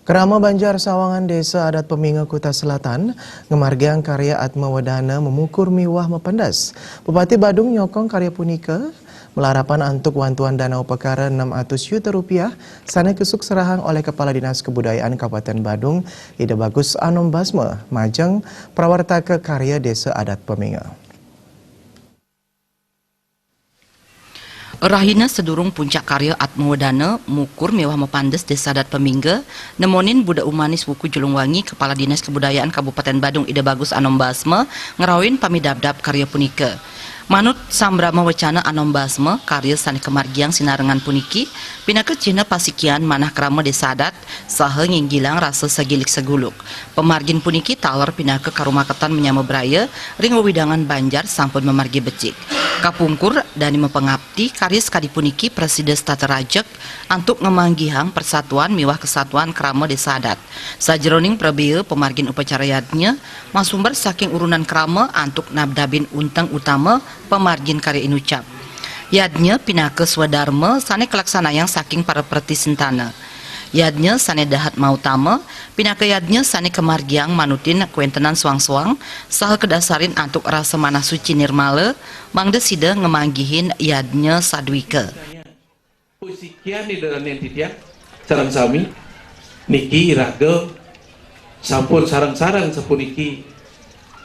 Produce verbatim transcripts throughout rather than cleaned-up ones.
Krama Banjar Sawangan Desa Adat Peminga Kuta Selatan ngamargiang karya Atma Wedana mamukur miwah mapendes. Bupati Badung nyokong karya punika, malarapan antuk wantuan dana upakara enam atus juta rupiah sane kesuk serahang oleh Kepala Dinas Kebudayaan Kabupaten Badung, Ida Bagus Anom Basma, majeng prawartaka karya Desa Adat Peminga. Rahina sedurung puncak karya Atma Wedana mukur miwah mapandes Desa Adat Pemingga, nemonin Buda Umanis Wuku Julungwangi, Kepala Dinas Kebudayaan Kabupaten Badung, Ida Bagus Anom Basma, ngrauhin pamidabdab karya punika. Manut sambrama wecana Anom Basma, karya sane kamargiang sinarengan puniki pinaka cihna pasikian manah krama Desa Adat saha nginggilang rasa sagilik saguluk. Pamargin puniki taler pinaka karumaketan manyama braya ring wewidangan banjar sampun mamargi becik. Kapungkur dane mapangapti, karya sakadi puniki prasida setata rajeg antuk ngamanggihang persatuan miwah kesatuan krama Desa Adat. Sajeroning prabea pamargin upacara yadnya masumber saking urunan krama antuk nabdabin unteng utama pamargin karya inucap. Yadnya pinaka swadarma sane kalaksanayang saking para preti sentana. Yadnya sane dahat mautama pinaka yadnya sane kamargiang manutin kawentenan soang-soang saha kadasarin antuk rasa manah suci nirmala, mangda sida ngamanggihin yadnya sadwika. Pusikian Ida dané titiang sareng sami niki iraga sampun sareng-sareng sapuniki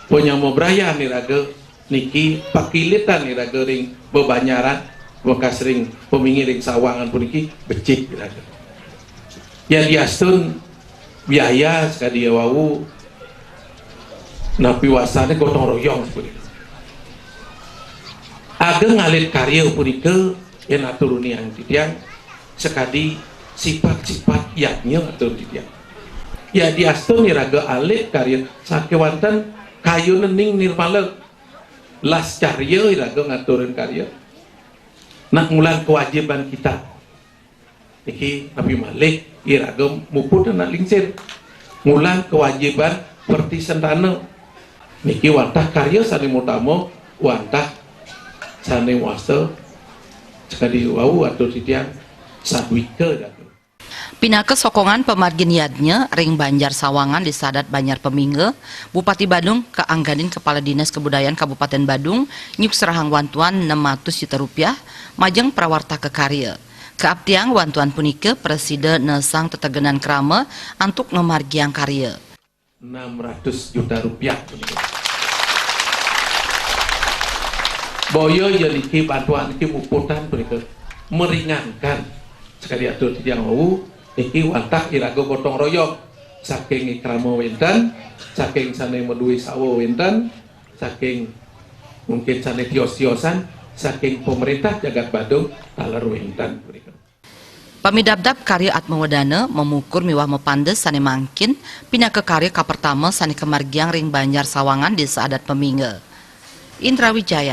panyama brayan iraga niki pakilitan iraga ring bebanjaran bekas ring peminggir ring sawangan puniki becik iraga. Yadiastun biaya sakadi wau napi wastané gotong royong sapunika. Ageng alit karya punika yén aturuniang titiang sakadi sipat-sipat yadnya atur titiang. Yadiastun iraga alit karya sakéwanten kayunening nirmala. Las carya iraga ngaturin karya. Nak ngulang kewajiban kita. Niki napi malih iraga muput anak lingsir. Ngulang kewajiban perti sentana. Niki wantah karya sané utama, wantah sané wasta sakadi wau atur titiang sadwika dados. Pinaka sokongan pamargin yadnya ring Banjar Sawangan Desa Adat Banjar Pemingga, Bupati Badung kaangganin Kepala Dinas Kebudayaan Kabupaten Badung nyuk serahang wantuan enam atus juta rupiah majeng prawartaka karya. Kaaptiang wantuan punika prasida nesang tetegenan krama antuk ngamargiang karya. Enam ratus juta rupiah. Boya ya niki bantuan niki muputan punika meringankan. Sekali atur titiang wau niki wantah iraga gotong royong saking krama wénten, saking sané madué sawa wénten, saking mungkin sané tios-tiosan, saking pemerintah jagat Badung taler wénten punika. Pamidabdab karya Atma Wedana mamukur miwah mapandes sané mangkin pinaka karya kapertama sané kamargiang ring Banjar Sawangan Desa Adat Pemingga. Indra Wijaya.